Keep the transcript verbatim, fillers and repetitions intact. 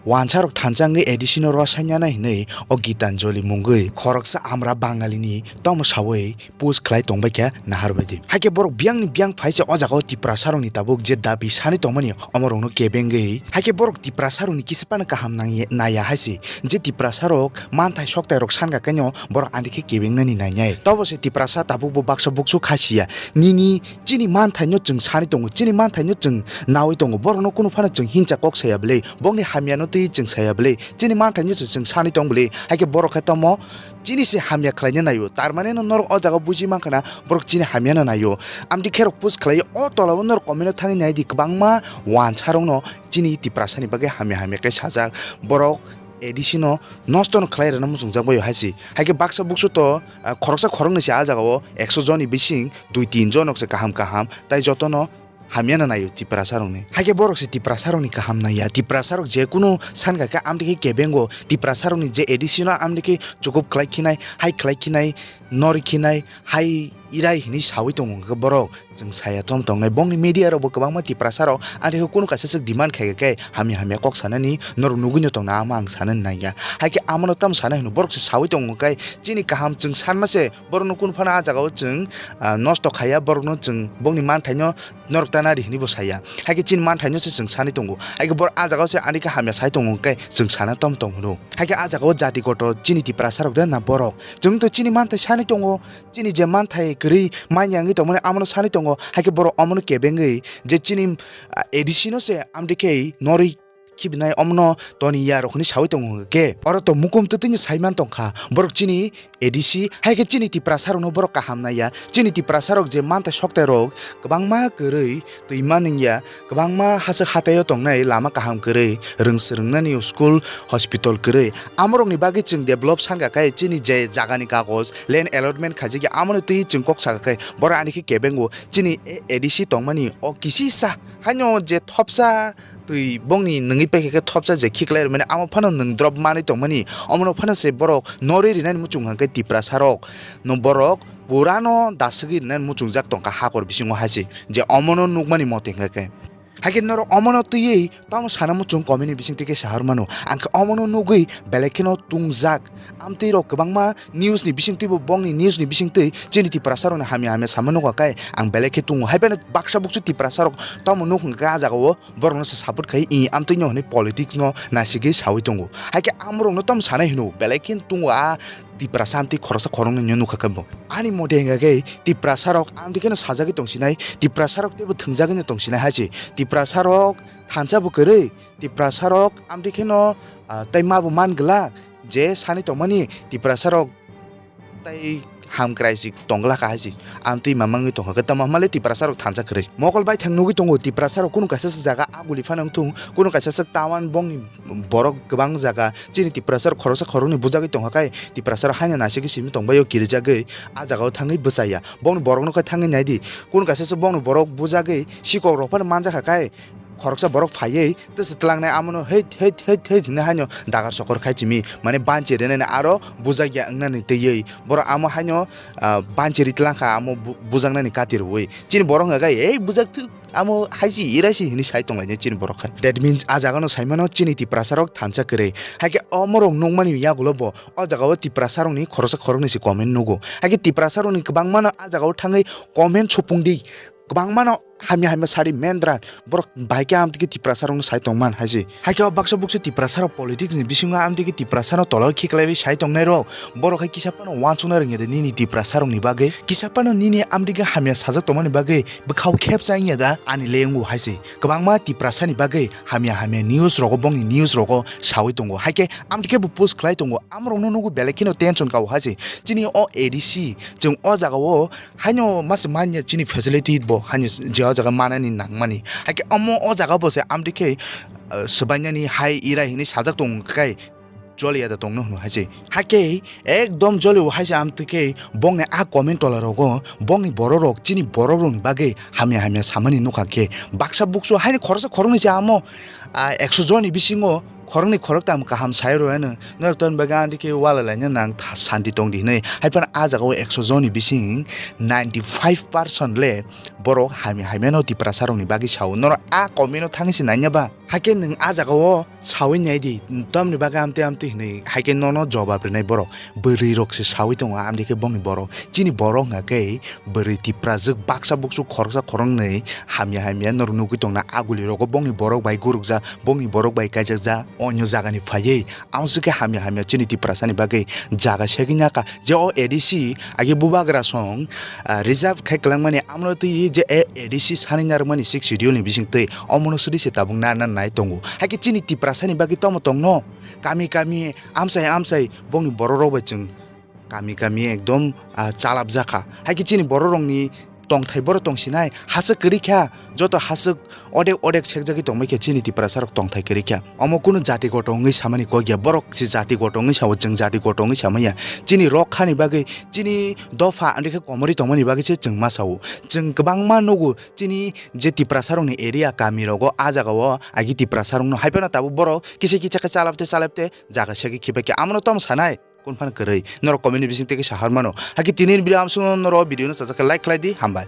wansarok thansa wngwi A D C no rwsainani hinwi o Gitanjali mungwi khoroksa Amra Bangalini tomo sawi post khlai tongbaikha nahar baidi. Haikhe borok biyangni biyang phaisa o jagao Tiprasarokni tabuk je dabi sani tongmani omorokno kebengwi. Haikhe borok Tiprasarokni kisa phano kaham nangya, naiya haise je Tiprasarok manthai soktairok sankha kaino borok andikhe kebengnani nainai. Tobo se Tiprasa tabukbo baksa buksu khasiya. Nini chini manthaino chwng sani tongo, chini manthaino chwng nawi tongo, borokno kunu phano chwng hincha kok saya bwlwi, bokni hamyano twi chwng saya bwlwi, chini manthaino chwng, chwng sani tong bwlwi, haikhe borok khe tomo chini se hamya khlaina naio. Tar mane no norok o jaga buji mankha na borok chini hamyano naio. Amtwi kherok post khlai o tola o norok comment o thangwi nai di, kwbangma wansarokno chini Tiprasani bagwi hamya hamya khe sajak. Borok A D C no nosto no khlai rwna muchungjak baio haise. Haikhe baksa buksu to, ah, khoroksa khoroknwi se ah jagao ekso joni bising dui tin jonok se kaham kaham, tai jotono hamyano naio Tiprasarokni. Haikhe borok se Tiprasarokni kaham naiya. Tiprasarok je kunu sankha khe amtwi khe kebengo, Tiprasarokni je A D C no amtwi khe chukup khlai khinai, hai khlai khinai, nori khinai, hai irai hinwi sawi tongo hwnkhe borok chwng saya tom tongnai. Bongni media rokbo kwbangma Tiprasarok amtwi khe kunu kaisa swk demand khai khe hamya hamya kok sanani norok nugwi no tongna, amo ang sanani nangya. Haikhe amono tamo sanai hwno, borok se sawi tongo khe chini kaham chwng sanma se, borokno kunu phano ah jagao chwng, ah, nosto khaiya, borokno chwng bongni manthaino norok ta nari hinwi bo saya. Haikhe chini manthaino se chwng sani tongo. Haikhe bor ah jagao se ani khe hamya sai tongo hwnkhe chwng sana tom tong hwno. Haikhe ah jagao jati kotor chini Tiprasarok de na borok? Chwng to chini manthai sani tongo, chini je manthai kwrwi manya wngwi tongmani amono sani tongo. Haikhe borok omono kebengwi je chini, ah, A D C no se amtwi khe norwi khibinai omono toni ya rok hinwi sawi tongo hwnkhe, oro to mukum twtwino saiman tongkha borok chini A D C, haikhe chini Tiprasarokno borok kaham naiya. Chini Tiprasarok je manthai soktairok kwbangma kwrwi twi manwngya, kwbangma haswk hataio tongnai lama kaham kwrwi, rwng swrwngnani school, hospital kwrwi. Amorokni bagwi chwng develop sankha khe chini je jagani kagoj, land allotment khaijakya, amoni twi chwng kok sakha khe borok ani khe kebengo chini A D C tongmani o kisisa haino je thopsa twi bongni nungwi paikha khe thopsa je khiklai rwmani, amo phano nung drop manwi tongmani, omono phano se borok norwi rinani muchung hwnkhe Tiprasarok no borok purano dasugwi rinani muchungjak tongkha hakor bisingo hai se, je omono nukmani mote hwnkhe. Haikhe norok omono twiwi tamo sana muchung comment ni bisingtwi khe sahor mano, ang khe omono nugwi belai kheno tungjak. Amtwi rok kwbangma news ni bisingtwi bo bongni news ni bisingtwi chini Tiprasa rokni hamya hamya sama nukha khe ang belai khe tungo. Haiphano baksa buksu Tiprasa rok tamo nuk hwnkha khe ah jagao borokno se support khai i amtwi no hinwi politics no nasigwi sawi tongo. Haikhe amorokno tamo sanai hino belai khe tungo ah Tiprasa amtwi khoroksa khoroknwi no nukha khe bo. Ani mote hwnkha khe Tiprasa rok amtwi kheno sajagwi tongsinai, Tiprasa rok teibo thwngjagwi no tongsinai hai se. Tiprasa rok thansa bo kwrwi, Tiprasa rok amtwi kheno, ah, tei ma bo man glak je sani tongmani Tiprasa rok tai hamkrai si tong glak hai se. Amtwi mamangwi tongkha khe tamo hamale Tiprasa rok thansa kwrwi. Mokol baithang nugwi tongo Tiprasa rok kunu kaisa se jaga aguli phano wngthung, kunu kaisa se tawan bongni borok kwbang jaga chini Tiprasa rok khoroksa khoroknwi bujagwi tongkha khe Tiprasa rok haino naisingwi simi tongbaio kirijagwi ah jagao thangwi bwchaya. Bongni borokno khe thangwi naidi, kunu kaisa se bongni borok bujagwi sikok rok phano manjakha khe khoroksa borok phaiwi tese tlangnai amono hei hei hei hei hinwi haino dagar sokor khai chimi mane banchi rinani aro bujakya wngnani twiwi borok amo haino, ah, banchi ri tlangkha amo bu-, bujaknani kati rwui chini borok hwnkha khe ei bujak thwk amo haisi iraisi hinwi sai tonglainai chini borok khe. That means ah jagano saimano chini Tiprasa rok thansa kwrwi. Haikhe omorok nukmani yagulo bo o jagao Tiprasa rokni khoroksa khoroknwi se comment nugo. Haikhe Tiprasa rokni kwbangmano ah jagao thangwi comment supungdi. Kwbangmano hamya hamya sari mendra borok bahai khe amtwi khe Tiprasa rokno sai tongman hai se. Haikhe o baksa buksu Tiprasa rok politics ni bisingo amtwi khe Tiprasa no tolao khiklaiwi sai tongnai rok borok hai kisa phano uansukna rwngya de nini Tiprasa rokni bagwi, kisa phano nini amtwi khe hamya sajak tongmani bagwi bwkhao khep cha wngya da ani le wngo hai se. Kwbangma Tiprasa ni bagwi hamya hamya news rogo bongni news rogo sawi tongo. Haikhe amtwi khe bo post khlai tongo, amorokno nugwi belai kheno tension kao hai se. Chini o A D C chwng o jagao haino masa manya chini facility bo haino je o jaga manani nangmani. Haikhe omo o jaga bo se amtwi khe, uh, swbainani hai irai hinwi sajak tong khe joliya da tongno hwno hai se. Haikhe ekdom jolio hai se amtwi khe bongni a comment tola rogo bongni borok rok chini borok rokni bagwi hamya hamya samani nukha khe baksa buksu haino khoroksa khoroknwi se amo, ah, ekso joni bisingo khoroknwi khoroktam kaham sai rweno norok toni bagwi ani khe wala laina nang tha-, santi tongdi hinwi. Haiphano ah jagao ekso joni bising ninety five percent le borok hamya hamya no Tiprasa rokni bagwi sao. Norok a comment no thangwi se nanya ba? Haikhe nwng a jaga o sawi nai di, tamni bagwi amtwi amtwi hinwi haikhe nono jobab rinai borok. Bwrwi rok se sawi tongo amtwi khe bongni borok. Chini borok hwnkha khe bwrwi Tiprajwk baksa buksuk khoroksa khoroknwi hamya hamya norok nugwi tongna aguli rogo bongni borok bai gurukjak, bongni borok bai kaijakjak onyo jagani phaiwi. Amswk khe hamya hamya chini Tiprasani bagwi jaga segwi naka. Je o A D C agi bubagra song, ah, reserve khai kwlangmani amno twi je A D C sani narwkmani sixth schedule ni bising twi omono sudi se tabuk narna nai tongo. Haikhe chini Tiprasani bagwi tomo tongno kami kami amsai amsai bongni borok rok bai chwng kami kami ekdom, ah, chalapjakha. Haikhe chini borok rokni tongthai borok tongsinai haswk kwrwi kha, joto haswk odek odek sekjagwi tongbai khe chini Tiprasa rok tongthai kwrwi kha. Omo kunu jati goto wngwi samani kok ya, borok se jati goto wngwi sao, chwng jati goto wngwi samaya. Chini rok khani bagwi, chini dopha andikhe komorwi tongmani bagwi se chwng ma sao. Chwng kwbangma nugo chini je Tiprasa rokni area kami rogo a jaga o agi Tiprasa rokno hai phano tabuk borok kisa kisa khe chalapte chalapte jaga segwi khibai khe amono tamo sanai. Kun phano kwrwi. Norok comment ni bising twi khe sahar mano. Hakhe tini ni video amsong norok video no sajak khe like khlai di. Hambai.